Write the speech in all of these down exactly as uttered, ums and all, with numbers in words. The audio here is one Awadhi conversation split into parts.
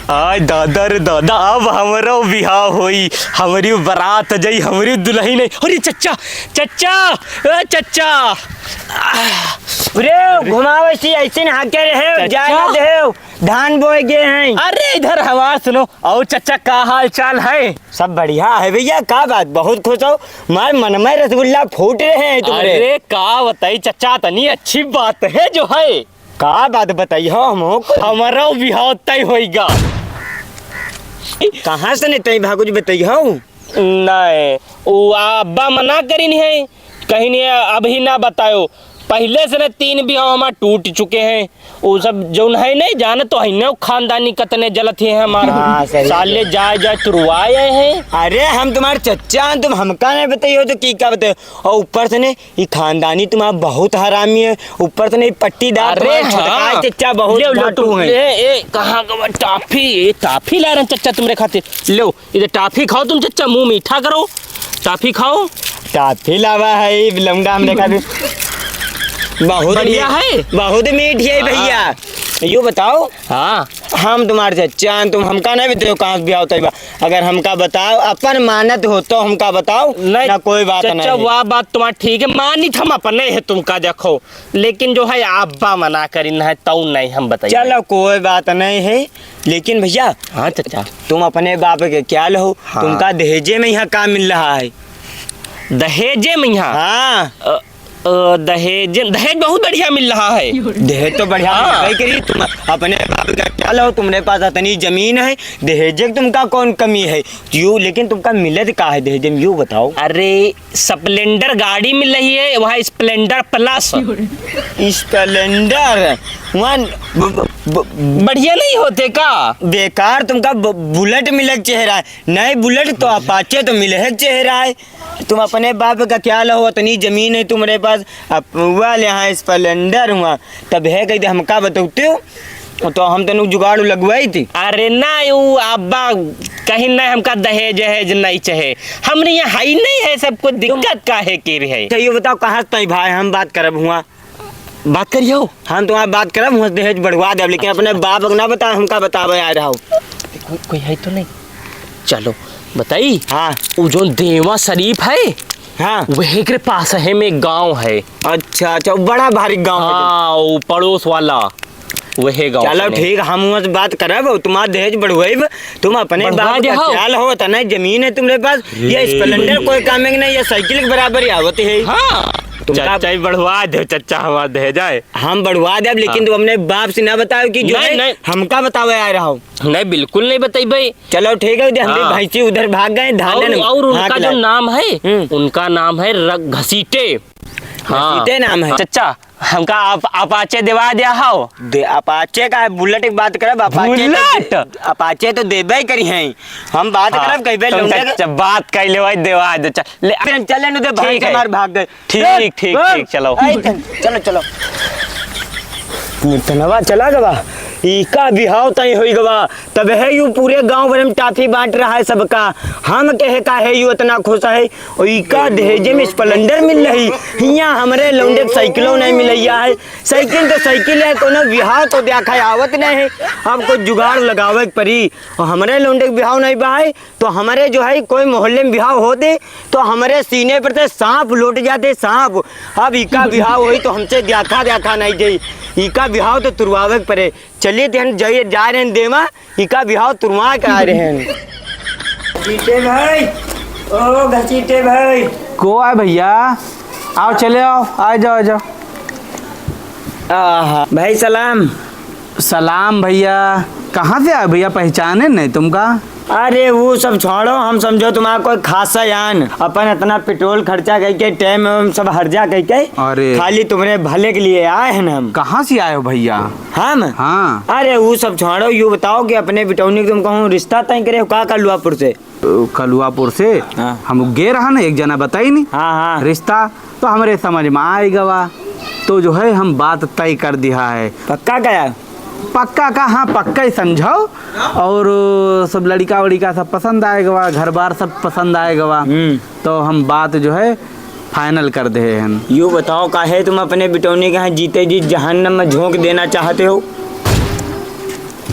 आय दादा रे दादा, अब हमरो बिहाव होई, हमरी बारात जाई, हमरी दुलहिन आई। अरे चच्चा, चच्चा, ए चच्चा। रे, घुमावे सी ऐसे ना हाके रहे, चच्चा। जाए ना देव, धान बोए गए हैं। अरे इधर हमार सुनो, और चच्चा का हाल चाल है? सब बढ़िया है भैया, का बात, बहुत खुश हो, मार मन में रसगुल्ला फूट रहे हैं तुम्हारे। अरे का बताई चच्चा, तनी अच्छी बात है जो है। का बात बताई हो हमको? हमारा बिहाव तय होइगा। कहाँ से नहीं तय भा कुछ बताई हो? नहीं, वो अब्बा मना करिन है, कहिन है अभी ना बतायो। पहिले से न तीन बिहाव हमार टूट चुके हैं। वो सब जौन है नहीं, जाने तो है ना, खानदानी कतने जलत ही है हमार। हाँ, सही साले है। जाए जाए तुरवाए हैं। अरे हम तुम्हारे चच्चा हैं, तुम हमका नहीं बताई हो तो की का बताई हो? और ऊपर से ने ई खानदानी तुम्हारा बहुत हरामी है, ऊपर से ने ई पट्टीदार अरे तुम्हारा हाँ। छटका है, चच्चा बहुत ले लो, घाटू तुम, हैं। ए, ए, कहाँ का टॉफी? ए, टॉफी ला रहे हैं चच्चा तुम्हारे खातिर। लो, इधर टॉफी खाओ तुम चच्चा, मुंह मीठा करो, टॉफी खाओ। टॉफी लावा है, ई लौंडा हमरे खातिर बहुत बढ़िया मी-, है। बहुत मीठ है हाँ। भैया। यो बताओ, हाँ। हम तुम्हारे चच्चा हैं, तुम हमका नहीं बतायो कहाँ से बिहाव तय बा। अगर हमका बताओ, अपन मानत हो तो हमका बताओ, नहीं, ना कोई बात चच्चा, नहीं। वह बात तुम्हारी ठीक है, मानित हम अपने है तुमका, देखो, लेकिन जो है अब्बा मना करिन है, तौ नहीं हम बताई। चलो, कोई बात नहीं है, लेकिन भैया, हाँ चच्चा। तुम अपने बाप के क्या लो? हाँ। तुमका दहेजे में यहाँ का मिल रहा है? दहेजे में यहाँ? हाँ। अ, अ, दहेज, दहेज बहुत बढ़िया मिल रहा है। दहेज तो बढ़िया हाँ। मिल रहा है, करी तुम अपने बाप का क्या लो, तुम्हारे पास इतनी जमीन है, दहेज की तुमका कौन कमी है? यो, लेकिन तुमका मिलत का है दहेज में, यो बताओ। अरे, स्प्लेंडर गाड़ी मिल रही है, वह स्प्लेंडर प्लस। स्प्लेंडर, वहाँ ब-, ब-, ब-, बढ़िया नहीं होते का? बेकार तुमका ब-, बुलेट मिलक चेहरा है, नहीं बुलेट तो अपाचे तो मिलहक चेहरा है। तुम अपने बाप का क्या लो, इतनी जमीन है तुम्हारे पास, अब हुआ ले यहाँ स्प्लेंडर हुआ, तब है कह दे हमका बतौते हो, तो हम तनु जुगाड़ लगवाई थी। अरे ना, यू अब्बा कहीं ना हमका दहेज वहेज नहीं चाहे, हमरे यहाँ है ही नहीं है, सब कुछ दिक्कत काहे के रहे। अच्छा, ये बताओ कहाँ से तई भाई हम बात करब हुआ? बात करियो। हम तुम्हारे बात करब हुआ, दहेज बढ़वा देब, लेकिन अपने बाप को ना बता, हमका बतावे आ रहा हो। कोई, कोई है तो नहीं? चलो बताई। हाँ। वो जो देवा शरीफ है, हाँ। वही के पास है में एक गाँव है। अच्छा, अच्छा, वो बड़ा भारी गाँव है। हाँ, वो पड़ोस वाला, वही गाँव चलो से। ठीक, हम वहाँ से बात करब, तुम्हारा दहेज बढ़वाइब, तुम अपने बढ़वा बाप दे का हो। ख्याल हो, इतना जमीन है तुम्हारे पास, ये ये स्प्लेंडर कोई काम के नहीं, ये साइकिल के बराबर ही आवत है। हाँ, तुमका चच्चा ही बढ़वा दे, चच्चा हमारा दहेज आए। हम बढ़वा देब, लेकिन हाँ। तुम अपने बाप से ना बताओ कि जो नहीं, है, नहीं। हमका बतावे आ रहा हो। नहीं, बिल्कुल नहीं बताई भाई। चलो ठीक है, उधर हमरी हाँ। भैंसी उधर भाग गए, धान और, न और उनका भाग जो लाए। नाम है, हम्म। उनका नाम है र-, घसीटे। हाँ। घसीटे नाम है। चच्चा, हमका आप, अपाचे देवा दिया हो। दे, अपाचे का है, बुलेट की बात करब, अपाचे तो बुलेट? दे-, अपाचे तो देबे करी हैं। हम बात हाँ। करब, कई बेर तुम लौंडे के चच्चा बात कर ले भाई, देवा दे, चल, ले। फिर हम चले नु दे, भाई ठीक है। हमार भाग गए। ठीक, ए, ठीक, ए, ठीक, चलो। ए, चल, चलो, चलो। नितनवा चला गवा, इका बिहाव तय होई गवा, तब है यू पूरे गांव भर में टाफी बांट रहा है सबका। हम कहे का है यू इतना खुश है, और इका दहेजे में स्प्लेंडर मिल रही, हियां हमरे लौंडे के साइकिलो नहीं मिलैया है। साइकिल तो साइकिल है, कोनो बिहाव तो देखा आवत नहीं है, अब कोई जुगाड़ लगावे के पड़ी। और हमरे लौंडे के बिहाव नहीं बा है, तो हमरे जो है कोई मोहल्ले में बिहाव होते तो हमरे सीने पर से सांप लोट जाते, सांप। अब इका बिहाव होई तो हमसे देखा देखा नहीं जाई, इका बिहाव तो तुरवावे के पड़े। चलिए तो हम जाइए, जा रहे हैं देवा, इका बिहाव तुरवा के आ रहे हैं। घसीटे भाई, ओ घसीटे भाई। को आए भैया? आओ चले आओ, आ जाओ, आ जाओ। आहा, भाई सलाम। सलाम भैया, कहाँ से आए भैया, पहचाने नहीं तुमका? अरे वो सब छोड़ो, हम समझो तुम्हारा कोई खासा यान, अपन इतना पेट्रोल खर्चा करके टाइम हम सब हर्जा करके अरे। खाली तुम्हारे भले के लिए आए हैं हम। कहाँ से आए हो भैया? हम? हाँ। अरे वो सब छोड़ो, यू बताओ कि अपने बिटौनी के तुम कहूँ रिश्ता तय करे हो का कलुआपुर से? कलुआपुर से हाँ। हम गे रहा ना, एक जना बताई नहीं हाँ, हाँ। रिश्ता, तो हमरे समझ में आए गवा, तो जो है हम बात तय कर दिया है। पक्का का यार? पक्का का, हाँ, पक्का ही समझो। और सब लड़िका वड़िका सब पसंद आए गवा, घर बार सब पसंद आए गवा, हम्म। तो हम बात जो है final कर दे हैं। यू बताओ, काहे तुम अपने बिटौनी के यहाँ जीते जी जहन्नम में झोंक देना चाहते हो?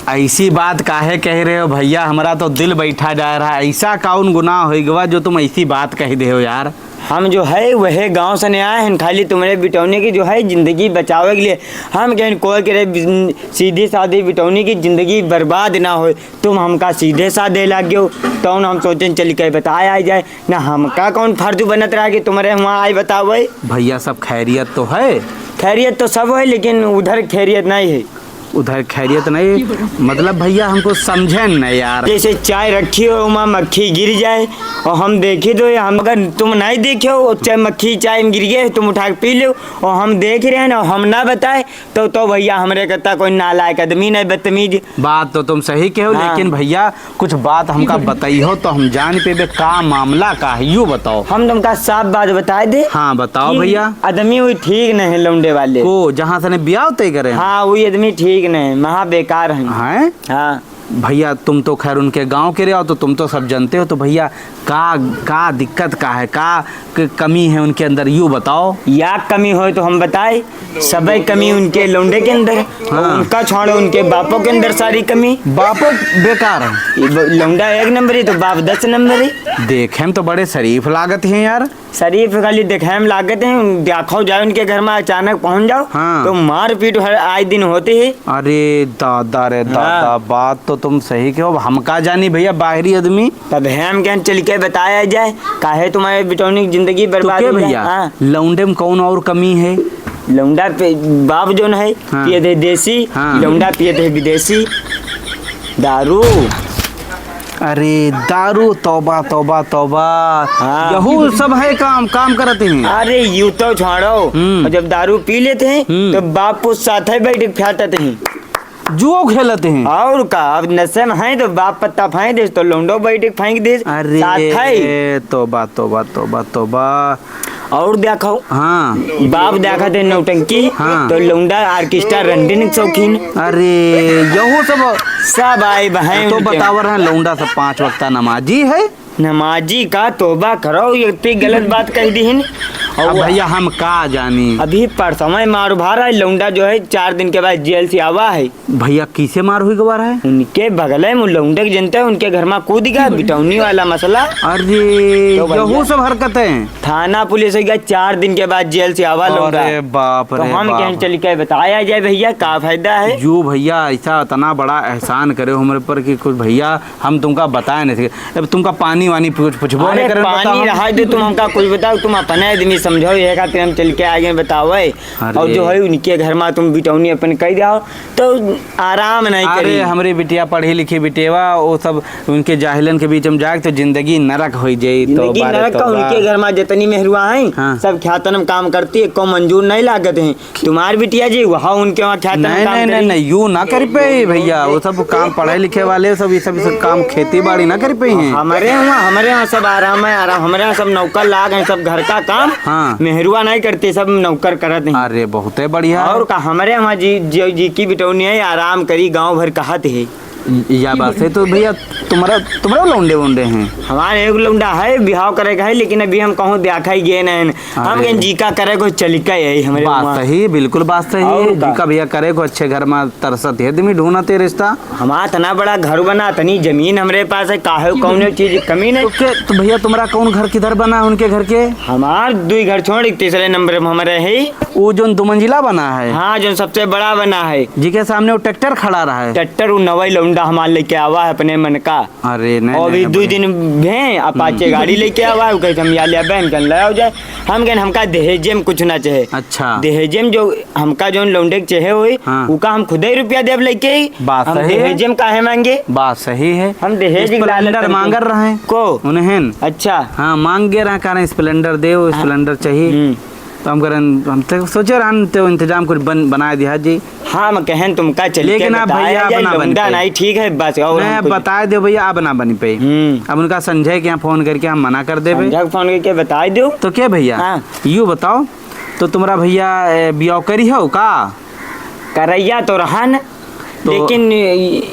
ऐसी बात काहे कह रहे हो भैया? हमरा तो दिल बैठा जा रहा है। ऐसा कौन गुनाह होइ गवा जो तुम ऐसी बात कह दे हो यार? हम जो है वह गाँव से नहीं आए हैं, खाली तुम्हरे बिटौनी की जो है जिंदगी बचावे के लिए। हम कहेन कोई के रे बिन-, सीधी सादी बिटौनी की जिंदगी बर्बाद ना होए, तुम हमका सीधे साधे लाग गयो। तो हम सोचेन चल के बताए आ जाए, ना हमका कौन फर्ज बनत रहा कि तुम्हरे वहाँ आए बतावे। भैया, सब खैरियत तो है? खैरियत तो सब है, लेकिन उधर खैरियत नहीं है। उधर खैरियत नहीं, मतलब भैया, हमको समझे नहीं यार। जैसे चाय रखी हो, वहाँ मक्खी गिर जाए और हम देखी तो, हम अगर तुम नहीं देखे हो, चाय मक्खी चाय में गिर गए, तुम उठा के पी लो और हम देख रहे हैं ना, हम ना बताए तो, तो भैया, हमरे कहता कोई नालायक आदमी नहीं, बदतमीज। बात तो तुम सही कहो, हाँ। लेकिन भैया, कुछ बात हमका बताई हो तो हम जान पेबे का मामला का है, यू बताओ। हम तुमका साफ बात बताए दे। हाँ, बताओ कि भैया। आदमी वही ठीक नहीं है, लौंडे वाले। को जहाँ से ने ब्याह तय करे हैं? हाँ, वही आदमी ठीक नहीं है, महा बेकार है। हैं? हाँ। भैया, तुम तो खैर उनके गांव के रहे हो, तो तुम तो सब जानते हो। तो भैया, का, का दिक्कत का है, का क-, कमी है उनके अंदर, यू बताओ। या कमी होए तो हम बताए, सबे कमी उनके लौंडे के अंदर, हाँ। उनका छोड़ो, उनके बापो के अंदर सारी कमी। बापो बेकार है। ये ब-, लौंडा एक नंबर है तो बाप दस नंबर है। देखे में तो बड़े शरीफ लागत हैं यार। शरीफ खाली देखे में लागत हैं, देखो जाए उनके घर में अचानक पहुंच जाओ, हाँ। तो मारपीट हर आए दिन होती है। अरे दादा रे दादा, हाँ। बात तो तुम सही कहो, अब हम का जानी भैया, बाहरी आदमी। तब हम कहन चल के बताया जाए, काहे तुम्हारे बिटौनी की जिंदगी तो बर्बाद के हो जाए? भैया, हाँ। लौंडे में कौन और कमी है? लौंडा पे बाप जोन है, हाँ। पियत है देसी, हाँ। लौंडा पियत है विदेशी दारू। अरे दारू, तौबा, तौबा, तौबा। हाँ। यहू सब है काम, काम करत हैं। अरे यू तो छोड़ो, हम्म। और जब दारू पी लेते हैं, हम्म। तो बाप पुत साथ है बैठ के फाटत हैं। जुओ खेलत हैं। और का, अब नशे में हैं तो बाप पत्ता फेंक देस, तो लौंडो बैठ के फेंक देस। अरे, साथ है। तौबा, तौबा, तौबा, तौबा। और देखो, हाँ। बाप देखत है नौटंकी, हाँ। तो लौंडा ऑर्केस्ट्रा रंडे के शौकीन। अरे, यहू सब। सब आए बहन तो उनके। बतावर है, लौंडा सब पाँच वक्ता नमाजी है। नमाजी का तौबा करो, ये इतनी गलत बात कह दी है। और अब वो भैया हम का जानी। अभी परसों मार उभार है, लौंडा जो है चार दिन के बाद जेल से आवा है। भैया, किसे मार हुई गवा रहा है? उनके बगले में लौंडे के जनते, उनके घर में कूद गया, बिटौनी वाला मसला। अरे, तो भैया, यहू सब हरकतें। थाना पुलिस हो गया, चार दिन के बाद जेल से आवा लौंडा। अरे बाप तो रे हम बाप। कहें चल के बताया जाए भैया, का फायदा है? जो भैया ऐसा इतना बड़ा एहसान करे हमरे पर कि कुछ भैया हम तुमका बताए नहीं सके। अब तुमका पानी वानी पूछ, पूछबो अरे नहीं करे, पानी बताओ। रहा दे, तुम हमका कुछ बताओ, तुम अपने आदमी समझो, ये खातिर हम चल के आगे बताओ। अरे। और जो है उनके घर में तुम बिटौनी अपन कह जाओ, तो आराम नहीं अरे, करी। हमरी बिटिया पढ़ी लिखी बिटिया, वो सब उनके जाहिलन के बीच में जाए तो जिंदगी नरक हो जाई। जिंदगी तौबा रे नरक का, तौबा। उनके घर में जितनी मेहरुआ हैं, हाँ। सब ख्यातन में काम करती है, को मंजूर नहीं लागत हैं। तुम्हार बिटिया जी, वहाँ उनके वहाँ ख्यातन में नहीं, काम नहीं, नहीं, करी। नहीं, यू ना कर पाई भैया, वो सब काम पढ़े लिखे वाले, सब ये सब, ये सब काम खेती बाड़ी ना कर पाई हैं। हमारे वहाँ, हमारे वहाँ सब आराम है, आराम, हमारे वहाँ सब नौकर लाग हैं, सब घर का काम, हाँ। मेहरुआ नहीं करती, सब नौकर करत हैं। अरे, बहुते बढ़िया। और का, हमरे वहाँ जी, जी, जी की बिटौनी है, आराम करी, गाँव भर कहत है। या बात है, तो भैया, तुम्हारा, तुम्हारा लौंडे वोंडे हैं? हमारे एक लौंडा है, बिहाव करे का है, लेकिन अभी हम कहूँ देखा ही गए नहीं। हम अरे। कहें जी का करे को चलिका है हमरे बात वहाँ। सही, बिल्कुल बात सही और है। का? जी का भैया करे को अच्छे घर में तरसत है, आदमी ढूंढत है रिश्ता। हमारा इतना बड़ा घर बना, इतनी जमीन हमरे पास है, काहे कौनो चीज की कमी नहीं। तो के, तो भैया तुम्हारा कौन घर किधर बना है उनके घर के? हमार दुई घर छोड़, एक तीसरे नंबर में हमारे है। वो जोन दो मंजिला बना है? हाँ, जोन सबसे बड़ा बना है। जी के सामने वो ट्रैक्टर खड़ा रहा है? ट्रैक्टर वो नवाई लौंडा हमार लेके आवा है अपने मन का। अरे, नहीं, और नहीं, अभी नहीं, दुई बढ़िया। दिन भे अपाचे हम्म। गाड़ी लेके आवा है, वो कहे हम या ले बहन कन ले आओ जाए। हम कहें हमका दहेजे में कुछ ना चाहे। अच्छा। दहेजे में जो हमका जोन लौंडे के चाहे होई, हाँ। उका हम खुदे रुपया देब लेके ही। बात हम सही है। दहेजे में काहे मांगे? बात सही है। हम दहेज की लालच स्प्लेंडर करके मांगर रहे। को? उन्हें। अच्छा। हाँ, मांग गे रहे, कारण स्प्लेंडर दे, वो हाँ। स्प्लेंडर चाहिए। हम्म। तो हम करें, हम तो सोचे रहन तो इंतजाम कुछ बन, बनाए दिया जी। हाँ, हम कहें तुमका चल के लेकिन आप बताया भैया जाए, अपना बन लौंडा पे। नहीं ठीक है, बस और नहीं, हम अब कुछ बताए दो भैया, अब ना बनी पे। हम्म। अब उनका संजय के यहाँ फोन करके हम मना कर देबे। संजय को फोन करके बताए दो। तो क्या भैया? हाँ। यू बताओ, तो तुम्हारा भैया, ए, बियाह करी हो का? करैया तो रहन, तो लेकिन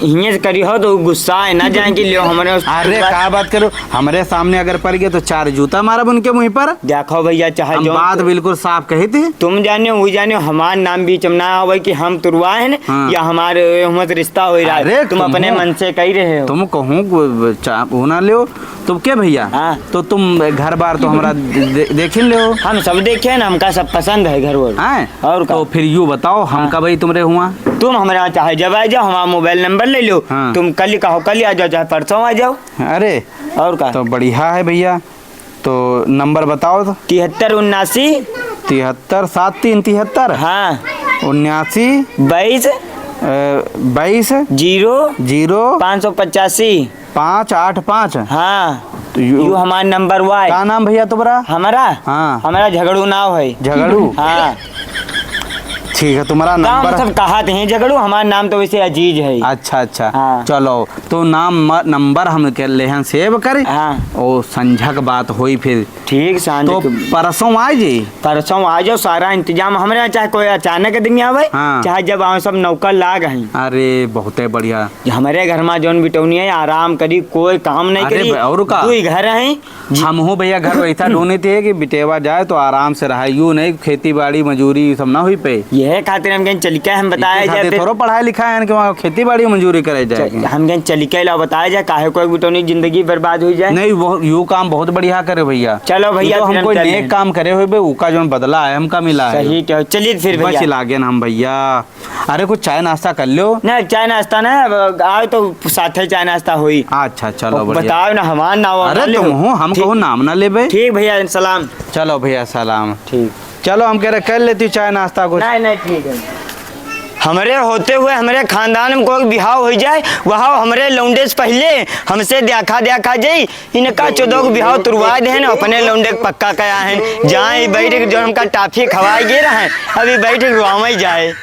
हियाँ से करी हो तो गुस्सा है ना, जाए कि लियो हमरे उस अरे, का बात करो, हमरे सामने अगर पड़ गए तो चार जूता मारब उनके मुँह पर। देखो भैया, चाहे हम जो बात बिल्कुल साफ कही थी। तुम जाने, वो जाने, हमार नाम बीच में ना आवे कि हम तुरवा है ना, हाँ। या हमारे हमसे रिश्ता हो रहा है। अरे, तुम तुम अपने हो। मन से कही रहे हो। तुम कहूँ गु-, चा-, वो ना लियो, तो के भैया? हाँ। तो तुम घर बार तो हमरा दे-, दे-, देखिन ले हो। हम सब देखे ना, हमका सब पसंद है घर वर। हैं? और का? तो फिर यू बताओ, हमका हाँ। भाई तुमरे हुआ? तुम हमरा चाहे जब आ जाओ, हमारा मोबाइल नंबर ले लो। हाँ। तुम कल कहो, कल आ जाओ, चाहे परसों आ जाओ। अरे, और का? तो बढ़िया है भैया। तो नंबर बताओ तो। तिहत्तर उन्नासी। तिहत्तर, सात तीन तिहत्तर। हाँ। उन्यासी। बाईस। अ, बाईस। जीरो। जीरो। पाँच सौ पचासी। पाँच आठ पाँच। हाँ। तो यू यू हमार नंबर हुआ है। का नाम भैया तुम्हारा? हमारा? हाँ। हमारा झगड़ू नाव है। झगड़ू? हाँ। ठीक है, तुम्हारा तो हम नंबर सब कहा थे झगड़ू, हमारा नाम तो वैसे अजीज है। अच्छा, अच्छा। हाँ। चलो, तो नाम म-, नंबर हम के लेहन सेव करे। हाँ। ओ संझक बात होई फिर। ठीक, सांझ तो के परसों आ जाई। परसों आ जाओ, सारा इंतजाम हमरे यहाँ, चाहे कोई अचानक दिन आवे, हाँ। चाहे जब आवे, सब नौकर लाग हैं। अरे, बहुते बढ़िया। हमरे घर में जौन बिटौनी है, आराम करी, कोई काम नहीं अरे करी। ब-, और का? दुई घर हैं। जी। हमहू भैया घर वैसा ढूंढे थे कि बिटेवा जाए तो आराम से रहा, यू नहीं खेती बाड़ी मजूरी ये सब ना हुई पे। यह खातिर हम कहीं चल के हम बताया इनके जाए खातिर फिर। थोड़ो पढ़ाई लिखाई है कि वहाँ खेती बाड़ी मजूरी करे जाए चल, के। हम कहीं चल के ला बताया जाए, काहे कोई बिटौनी जिंदगी बर्बाद हुई जाए। नहीं, वो यू काम बहुत बढ़िया करे भैया। चलो भैया, ये तो फिर हम हम कोई चल नेक रहे हैं। काम करे हुए बे, उका जौन बदला है हमका मिला है। सही कहो, चलिए फिर बच भैया। लागे ना हम भैया। अरे, कुछ चाय नाश्ता कर लो। नहीं, चाय नाश्ता ना, अब आओ तो साथे चाय नाश्ता होई। अच्छा, चलो, अब बढ़िया। बताओ ना, हमार नाव अरे, ना लेबे। तुम हो, हम ठीक। कहूँ नाम ना लेबे। ठीक भैया, सलाम। चलो भैया, सलाम। ठीक। चलो, हम कह रहे कर लेती चाय नाश्ता कुछ। नहीं, नहीं, ठीक है। हमरे होते हुए हमरे खानदान में कोई बिहाव हो जाए, वहाँ हमरे लौंडे से पहले हमसे देखा देखा जाई। इनका चोदो के बिहाव तुरवा दे हैं, अपने लौंडे के पक्का कया हैं। जहाँ ही बैठ के जो हमका टाफी खवाए गे रहे, अभी बैठ के रोवावे जाए।